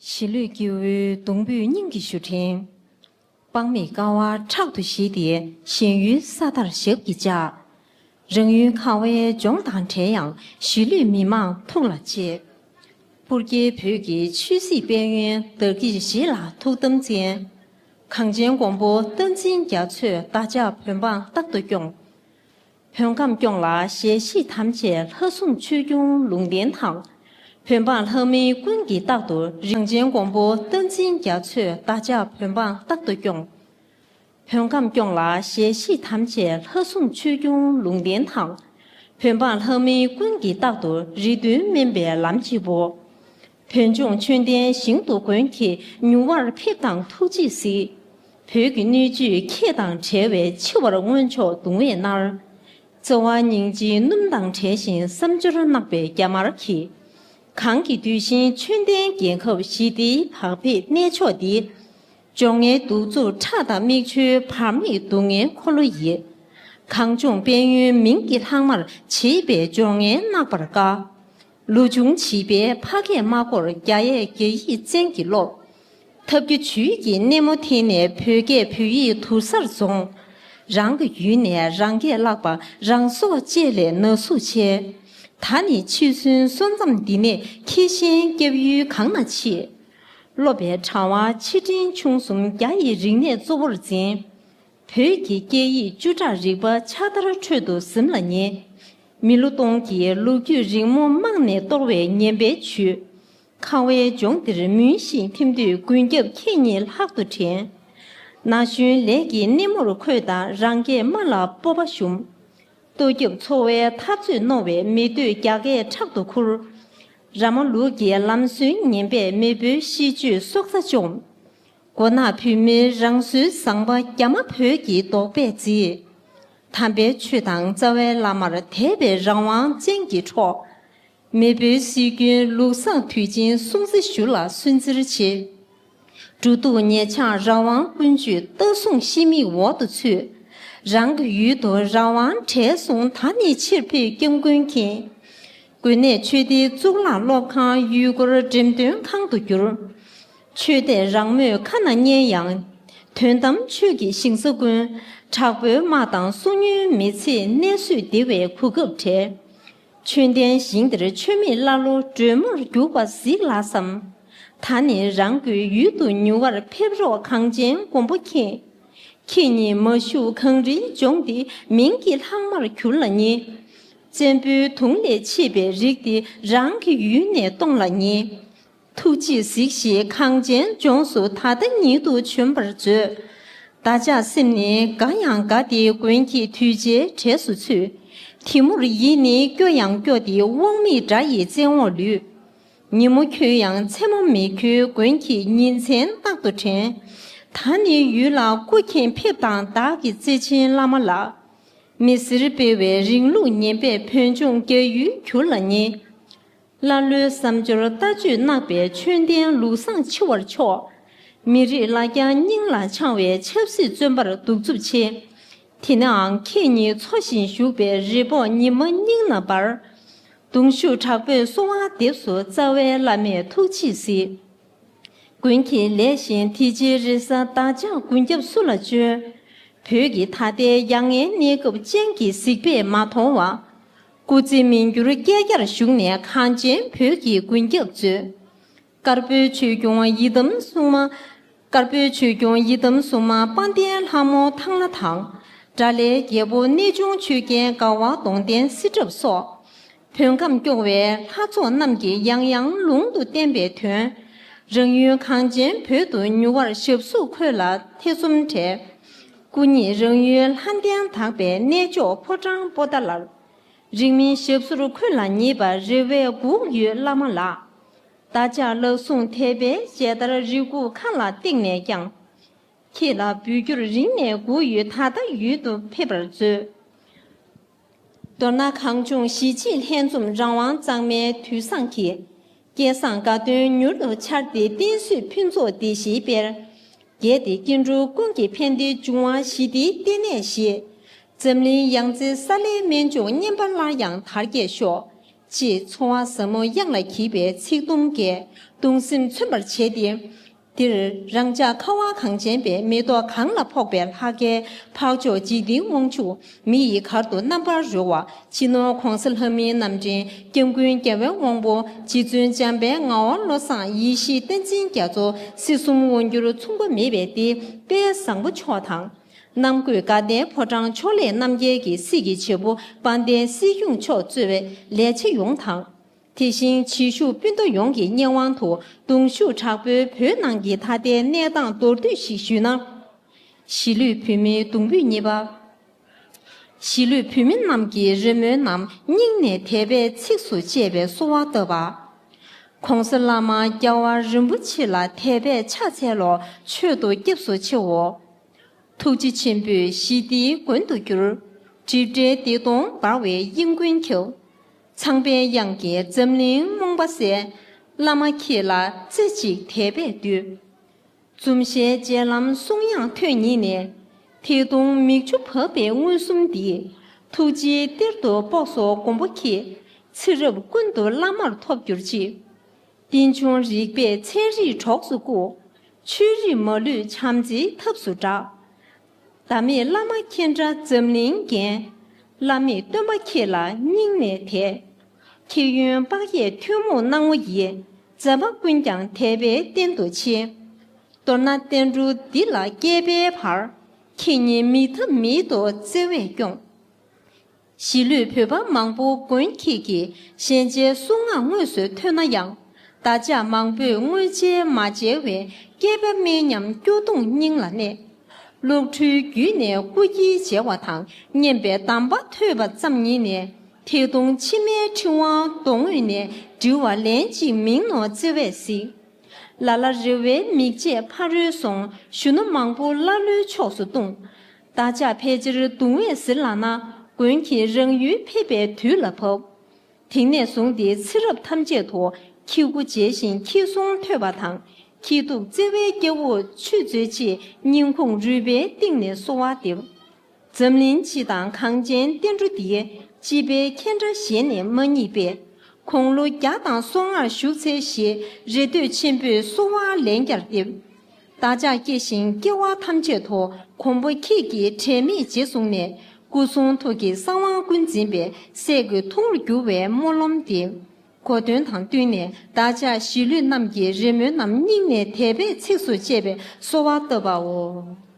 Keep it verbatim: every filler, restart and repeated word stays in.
གཞིས་ལུས་སྐྱེ་བོའི་གདུང་འབོད་སྙིང་གི་ཞུ་འཕྲིན། དཔག་མེད་དཀའ་བ་ཕྲག་ཏུ་བཞེས་ཏེ་གཞན་ཡུལ་ས་མཐར་ཞབས་ཀྱིས་བཅགས། རང་ཡུལ་ཁ་བའི་ལྗོངས་དང་བྲལ་ཡང་གཞིས་ལུས་མི་མང་ཐུགས་ལ་གཅེས། སྤུར་རྒྱལ་བོད་ཀྱི་ཆོས་སྲིད་དཔལ་ཡོན་བདག་གིར་བཞེས་ལ་ཐུགས་དམ་བཙན། གངས་ཅན་མགོན་པོ་བསྟན་འཛིན་རྒྱ་མཚོས་བདག་ཅག་བོད་འབངས་རྟག་ཏུ་སྐྱོང་། བོད་ཁམས་སྐྱོང་ལ་ཞལ་བཞེས་དམ་བཅས་ལྷ་སྲུང་ཆོས་སྐྱོང་ལུང་བསྟན་དང་། བོད་འབངས་ལྷ་མི་ཀུན་གྱིས་རྟག་ཏུ་རིག་གངས་ཅན་མགོན་པོ་བསྟན་འཛིན་རྒྱ་མཚོས་བདག་ཅག་བོད་འབངས་རྟག་ཏུ་སྐྱོང་། བོད་ཁམས་སྐྱོང་ལ་ཞལ་བཞེས་དམ་བཅས་ལྷ་སྲུང་ཆོས་སྐྱོང་ལུང་བསྟན་དང་། བོད་འབངས་ལྷ་མི་ཀུན་གྱིས་རྟག་ཏུ་རེ་འདུན་སྨིན་པའི་ལམ་གཅིག་པོ། བོད་ལྗོངས་ཆོས་ལྡན་ཞིང་དུ་མགོན་ཁྱེད་མྱུར་བར་ཕེབས་དང་ཐུགས་རྗེས་གཟིགས། བོད་ཀྱི་སྣོད་བཅུད་ཁྱེད་དང་བྲལ་བས་འཆི་བར་མངོན་ཕྱོགས་གདུང་བས་མནར། བརྩེ་བ་སྙིང་རྗེའི་སྣུམ་དང་བྲལ་ཞིང་བསམ་སྦྱོར་གནག་པའི་རྒྱ་དམར་གྱིས། གངས་ཀྱི་གདུལ་ཞིང་ཆོས་ལྡན་རྒྱལ་ཁབ་ཞི་བདེའི་བག་ཕེབས་གནས་མཆོག་འདི། སྦྱོར་ངན་གདུག་རྩུབ་ཁྲག་དང་མིག་ཆུའི་བར་མེད་སྡུག་བསྔལ་འཁོར་ལོ་ཡི། གངས་ལྗོངས་དཔལ་ཡོན་མིང་གི་ལྷག་མར་བྱེད་པའི་སྦྱོར་ངན་གནག་པར་དཀའ། ལོ་ཆུང་བྱིས་པའི་ཕ་སྐད་མ་གོར་རྒྱ་ཡས་རྒྱ་ཡིག་བཙན་གྱིས་སློབ། ཐབས་སྐྱོ་ཇུས་ཀྱི་སྣེ་མོ་འཐེན་ནས་བོད་སྐད་བོད་ཡིག་དུར་སར་བཙོང་། རང་གི་ཡུལ་ནས་རང་སྐད་བརླག་པ་རང་སྲོག་བཅད་ལས་ན་ཟུག་ཆེ། ད་ནི་འཆི་གསོན་སོན་ཙམ་འདི་ནས་ཁྱི་ཤིང་སྐྱབས་ཡུལ་གང་ན་མཆིས། སློབ་པའི་གྲྭ་བ་ཆེ་འབྲིང་ཆུང་གསུམ་རྒྱ་ཡི་རིག་གནས་གཙོ་བོར་འཛིན། བོད་ཀྱི་སྐད་ཡིག་བཅུ་ཕྲག་རིག་པ་ཕྱག་དར་ཁྲོད་དུ་གཟིམ་ལ་ཉེ། མི་ལོ་སྟོང་གི་ལོ་རྒྱུས་རིང་མོ་རྨང་ནས་གཏོར་བའི་ངན་པའི་ཇུས། ཁ་བའི་ལྗོངས་འདིར་མུན་བཞིན་ཐིམ་དུས་མགོན་སྐྱབས་ཁྱེད་ཉིད་ལྷག་ཏུ་དྲན། ན་གཞོན་ལས་ཀྱི་སྣེ་མོར་འཁོད་དང་རང་སྐད་སྨྲ་ལ་སྤོབས་པ་ཞུམ། ལྟོ་རྒྱབ་འཚོ་བའི་འཐབ་རྩོད་རྣོ་བས་མི་འདོད་རྒྱ་སྐད་ཁྲག་ཏུ་ཁུར། ར་མ་ལུག་གི་ལམ་སྲོལ་ངན་པས་མེས་པོའི་གཤིས་སྤྱོད་སྲོག་རྩ་བཅོམ། མགོ་ནག་བོད་མིའི་རང་སྲོལ་བཟང་པ་རྒྱ་མ་བོད་ཀྱི་རྡོག་པས་བརྫིས། དམ་པའི་ཆོས་དང་རྩ་བའི་བླ་མར་དད་པའི་རང་དབང་བཙན་གྱིས་འཕྲོག། མེས་པོའི་སྲོལ་རྒྱུན་ལུགས་བཟང་དུས་ཆེན་སྲུང་བརྩི་ཞུ་ལ་སུན་གཙེར་བྱེད། འགྲོ་འདུག་ཉལ་འཆག་རང་དབང་ཀུན་སྤྱོད་ལྟ་སྲུང་ཤི་མིག་འོག་ཏུ་ཚུད། རང་གི་ཡུལ་དུ་རང་དབང་བྲལ་སོང་ད་ནི་ཕྱིར་ཕེབས་སྐྱབས་མགོན་མཁྱེན། དགོན་གནས་ཆོས་སྡེའི་གཙུག་ལག་སློབ་ཁང་ཡུལ་སྐོར་འགྲེམས་སྟོན་ཁང་དུ་གྱུར། ཆོས་དད་རང་མོས་ཁ་ན་སྙན་ཡང་། དོན་དམ་ཆོས་ཀྱི་ཞིང་ས་ཀུན། དྲག་པོའི་དམག་དང་སོ་ཉུལ་མི་ཚེ་གནས་བཟོད་བདེ་བའི་གོ་སྐབས་བྲལ། ཆོས་ལྡན་ཞིང་འདིར་ཆོས་མེད་ཀླ་ཀློ་སྒྲོན་མོར་གྱུར་པ་གཟིགས་ལ་བསམ། ད་ནི་རང་གི་ཡུལ་དུ་མྱུར་བར་ཕེབས་རོགས་གངས་ཅན་མགོན་པོ་མཁྱེན། ཁྱེད་ཉིད་མ་བཞུགས་གངས་རིའི་ལྗོངས་འདི་མིང་གི་ལྷག་མར་གྱུར་ལ་ཉེ། བཙན་པོའི་གདུང་ལས་མཆེད་པའི་རིགས་འདི་རང་གི་ཡུལ་ནས་སྟོངས་ལ་ཉེ། ཐུགས་རྗེས་གཟིགས་ཤིག་གངས་ཅན་ལྗོངས་སུ་ད་ལྟ་ཉིད་དུ་བྱོན་པར་མཛོད། བདག་ཅག་སེམས་ནི་དགའ་ཡང་དགའ་སྟེ་མགོན་ཁྱེད་དུས་བྱེད་གྲས་སུ་ཚུད། དེ་མུར་ཡིད་ནི་སྐྱོ་ཡང་སྐྱོ་སྟེ་དབང་མེད་དགྲ་ཡི་བཙན་འོག་ལུས། ཉིན་མོ་འཁྱོལ་ཡང་མཚན་མོ་མི་འཁྱོལ་མགོན་ཁྱེད་ཉིན་མཚན་རྟག་ཏུ་དྲན། ད་ནི་ཡུལ་ལ་སྐུ་མཁྱེན་ཕེབས་དང་བདག་གི་བརྩེ་ཆེན་བླ་མ་ལགས། མི་སེར་སྤེལ་བའི་རིང་ལུགས་ངན་པས་བོད་ལྗོངས་རྒྱ་ཡུལ་གྱུར་ལ་ཉེ། ཀླ་ཀློའི་བསམ་སྦྱོར་ལྟ་སྤྱོད་གནག་པས་ཆོས་ལྡན་ལུགས་བཟང་འཆི་བར་ཕྱོགས། མི་རིགས་ལ་རྒྱ་སྙིང་ལ་འཆང་བའི་ཆབ་སྲིད་བཙོན་པར་གདུག་རྩུབ་ཆེ། དེ་ནའང་ཁྱེད་ཉིད་འཚོ་ཞིང་བཞུགས་པའི་རི་བོ་ཉི་མ་སྙིང་ན་འབར། གདུང་ཤུགས་དྲག་པོས་གསོལ་བ་འདེབས་སོ་རྩ་བའི་བླ་མས་ཐུགས་རྗེས་གཟིགས། མགོན་གྱིས་ལེགས་བཞིན་དེ་ཕྱིའི་རི་གཟར་བདག་ཅག་མགོན་སྐྱབས་སུ་ལ་བྱོན། བོད་ཀྱི་ད་ལྟའི་ཡ་ངའི་གནས་སྐབས་ཅན་གྱི་གཟིགས་པས་མ་མཐོང་བ། སྐུ་ཚེ་མི་འགྱུར་བསྐལ་བརྒྱར་བཞུགས་ནས་གངས་ཅན་བོད་ཀྱི་མགོན་སྐྱབས་མཛོད། དཀར་པོའི་ཆོས་སྐྱོང་ཡི་དམ་སྲུང་མ། དཀར་པོའི་ཆོས་སྐྱོང་ཡི་དམ་སྲུང་མ་དཔལ་ལྡན་ལྷ་མོ་ཐང་ལྷ་དང་། དགྲ་ལྷའི་རྒྱལ་པོ་གནས་ཆུང་ཆོས་རྒྱལ་དགའ་བ་གདོང་ལྡན་སྲི་ཐབས་སོགས། བོད་ཁམས་སྐྱོང་བའི་ལྷ་ཚོགས་རྣམས་ཀྱིས་ཡང་ཡང་ལུང་དུ་བསྟན་པའི་དོན། རང་ཡུལ་གངས་ཅན་བོད་དུ་མྱུར་བར་ཞབས་སོར་འཁོད་ལ་ཐེ་ཚོམ་བྲལ། སྐུ་ཉིད་རང་ཡུལ་ལྷ་ལྡན་དག་པའི་གནས་མཆོག་ཕོ་བྲང་པོ་ཏཱ་ལར། རིང་མིན་ཞབས་སོར་འཁོད་ལ་ཉེ་བར་རེ་བས་སྒུག་ཡོད་བླ་མ་ལགས། བདག་ཅག་ལག་ཟུང་དད་པའི་མཇལ་དར་རེ་སྒུག་ཁ་ལ་བཏེགས་ནས་ཀྱང་། ཁྱེད་ལ་འབུལ་རྒྱུར་རིང་ནས་སྒུག་ཡོད་ད་ལྟ་ཡུལ་དུ་ཕེབས་པར་མཛོད། མདོར་ན་གངས་ལྗོངས་གཞིས་བྱེས་ལྷན་འཛོམས་རང་དབང་གཙང་མའི་དུས་བཟང་གི། སྐལ་བཟང་དགའ་སྟོན་མྱུར་དུ་འཆར་ཏེ་བསྟན་སྲིད་ཕུན་ཚོགས་བདེ་ཞིང་སྤེལ། རྒྱས་ཏེ་སྐྱེ་འགྲོ་ཀུན་གྱི་ཕན་བདེའི་འབྱུང་བ་ཞི་བདེའི་ལྟེ་གནས་ཞེས། འཛམ་གླིང་ཡང་རྩེ་ས་ལའི་སྨན་ལྗོངས་སྙན་པ་སླར་ཡང་དར་རྒྱས་ཤོག། ཅེས་ཚོར་བ་ཟབ་མོ་གཡང་ལ་འཁྱིལ་པའི་ཚིག་དུམ་བརྒྱད་གདུང་སེམས་མཚོན་པར་བྱས་ཏེ། འདིར་རང་ཅག་ཁ་བ་གངས་ཅན་པའི་མེ་ཏོག་གང་ལ་ཕོག་པའི་ལྷ་སྐལ་འཕགས་མཆོག་འཇིག་རྟེན་དབང་ཕྱུག་མི་ཡི་གར་དུ་རྣམ་པར་རོལ་བ་སྤྱི་ནོར་༸གོང་ས་ལྷ་མིའི་རྣམ་འདྲེན་༸སྐྱབས་མགོན་རྒྱལ་བའི་དབང་པོ་རྗེ་བཙུན་འཇམ་དཔལ་ངག་དབང་བློ་བཟང་ཡེ་ཤེས་བསྟན་འཛིན་རྒྱ་མཚོ་སྲིད་གསུམ་དབང་སྒྱུར་མཚུངས་པ་མེད་པའི་སྡེ་དཔལ་བཟང་པོ་མཆོག་དང་། གནམ་བསྐོས་དགའ་ལྡན་ཕོ་བྲང་ཕྱོགས་ལས་རྣམ་རྒྱལ་གྱི་སྲིད་ཀྱི་བྱེད་པོ་དཔལ་ལྡན་སྲིད་སྐྱོང་མཆོག་གཙོས་པའི་ལས་བྱེད་ཡོངས་དང་། དེ་བཞིན་བྱེས་བཞུགས་སྤུན་ཟླ་ཡོངས་ཀྱི་སྙན་དབང་དུ་གདུང་ཤུགས་དྲག་པོས་བོད་ནང་གི་ད་ལྟའི་གནས་སྟངས་མདོར་བསྡུས་ཤིག་ཞུས་ན། གཞིས་ལུས་བོད་མིའི་གདུང་འབུད་གཉིས་པ། གཞིས་ལུས་བོད་མི་རྣམས་ཀྱི་རེ་སྨོན་རྣམས་སྙིང་ནས་དད་པས་ཚིགས་སུ་བཅད་པའི་གསོལ་བ་བཏབ་པ། ༸གོང་ས་ལྔ་པ་རྒྱལ་བ་རིན་པོ་ཆེ་ལ་དད་པས་ཕྱག་འཚལ་ལོ། མཆོད་དོ་སྐྱབས་སུ་མཆིའོ། ཐུགས་རྗེ་ཆེན་པོས་ཞི་བདེའི་མགོན་དུ་གྱུར། སྒྲིབ་བྲལ་བདེ་སྟོང་འབར་བའི་དབྱིངས་མགོན་ཁྱེད། ཚངས་པའི་དབྱངས་ཀྱིས་འཛམ་གླིང་རྨོངས་པ་སེལ། བླ་མ་ཁྱེད་ལ་རྩེ་གཅིག་དད་པས་འདུད། འཛུམ་ཞལ་རྗེ་ལམ་གསུང་དབྱངས་ཐོས་ཉིད་ནས། ཐད་གཏོང་མིག་ཆུ་བབས་པའི་མངོན་སུམ་འདི། ཐུགས་རྗེའི་གཏེར་དུ་སྤོགས་སོ་མགོན་པོ་ཁྱེད། ཚེ་རབས་ཀུན་ཏུ་བླ་མར་ཐོབ་གྱུར་ཅིག། རྟེན་འབྱུང་རིག་པའི་ཚན་རིག་གྲོགས་སུ་བཀུག། ཆོས་རིག་མ་ལུས་བྱམས་བརྩེའི་ཐབས་སུ་བསྒྲགས། ཟླ་མེད་བླ་མ་ཁྱེད་འདྲ་འཛམ་གླིང་རྒྱན། བླ་མེད་སྟོན་པ་ཁྱེད་ལ་སྙིང་ནས་དད། ཁྱེད་ཡོན་དཔག་ཡས་ཐུན་མོང་སྣང་ངོ་ཡིས། ཛམ་བྷ་ཀུན་ཀྱང་དད་པའི་རྟེན་དུ་ཕྱེ། མདོར་ན་བསྟན་འགྲོ་འདི་ལ་བསྐལ་པའི་བར། ཁྱེད་ཉིད་མི་ཐབས་མེད་དུ་བརྩེ་བས་སྐྱོངས། གཞིས་ལུས་བོད་པ་མང་པོ་མགོན་ཁྱེད་ཀྱི་ཞལ་མཇལ་གསུང་ངག་དངོས་སུ་ཐོས་ན་ཡང་། བདག་ཅག་མང་པོས་དངོས་མཇལ་མ་མཇལ་བས་བསྐལ་པ་སྨད་མཉམ་སྐྱོ་གདུང་སྙིང་ལ་གནས། གློག་འཕྲུལ་བརྒྱུད་ནས་སྐུ་སྐྱིལ་མཇལ་བ་དང་སྙན་པའི་གདམས་པ་ཐོས་པ་ཙམ་ཉིད་ནས་ཐད་གཏོང་མཆི་མའི་འཕྲི་དབང་གདོང་དབུས་ནས་དྲི་བ་ལན་གཅིག་མིན་ནོ་བརྩེ་བས་གཟིགས། ལ་ལ་རེ་བའི་མིག་འབྱེད་ཕ་རོལ་སོང་གཞོན་ནུ་མང་པོ་ཀླ་ཀློའི་ཕྱོགས་སུ་ལྟུང་། བདག་ཅག་ཕལ་ཆེར་གདུང་བས་ཟིན་ལགས་ན་མགོན་ཁྱེད་རང་ཡུལ་ཕེབས་པའི་དུས་ལ་བབ། དེང་ནས་བཟུང་སྟེ་ཚེ་རབས་ཐམས་ཅད་དུ་ཁྱེད་སྐུ་མཇལ་ཞིང་ཁྱེད་གསུང་ཐོས་པ་དང་ཁྱེད་ཐུགས་བརྩེ་བའི་སྐྱེ་བོ་ཆུད་མཛོད་ཅེས་སྙིང་ཁུང་རུས་པའི་གཏིང་ནས་གསོལ་བ་འདེབས། འཛམ་གླིང་སྤྱི་དང་གངས་ཅན་བསྟན་འགྲོ་འདིའི་སྤྱི་དཔལ་ཁྱེད་འདྲ་གཞན་ནས་མ་རྙེད་པས། དགུང་ལོ་བརྒྱ་དང་སོ་ལྔར་བཞུགས་འཚལ་ཞེས་རེ་འདོད་ཆེན་པོས་གསོལ་བ་ལན་བརྒྱར་འདེབས། བདག་ཅག་སྐྱེ་ཞིང་སྐྱེ་བ་ཐམས་ཅད་དུ་མགོན་པོ་ཁྱེད་ཀྱི་དྲན་མེད་རྗེས་བཟུང་ནས་སྐུ་གསུང་ཐུགས་ཀྱི་གསང་བ་ཀུན་འཛིན་པའི་སྲས་ཀྱི་ཐུགས་ལ་འགྱུར་བའི་སྨོན་ལམ་འདེབས། གོ་སྟོན་དང་བསྟུན་ནས་བདག་ཅག་གཞིས་ལུས་རྣམས་ཀྱི་རེ་སྨོན་རྣམས་སྙིང་ནས་དད་པས་ཚིགས་སུ་བཅད་པའི་གསོལ་བ་བཏབ་པའོ།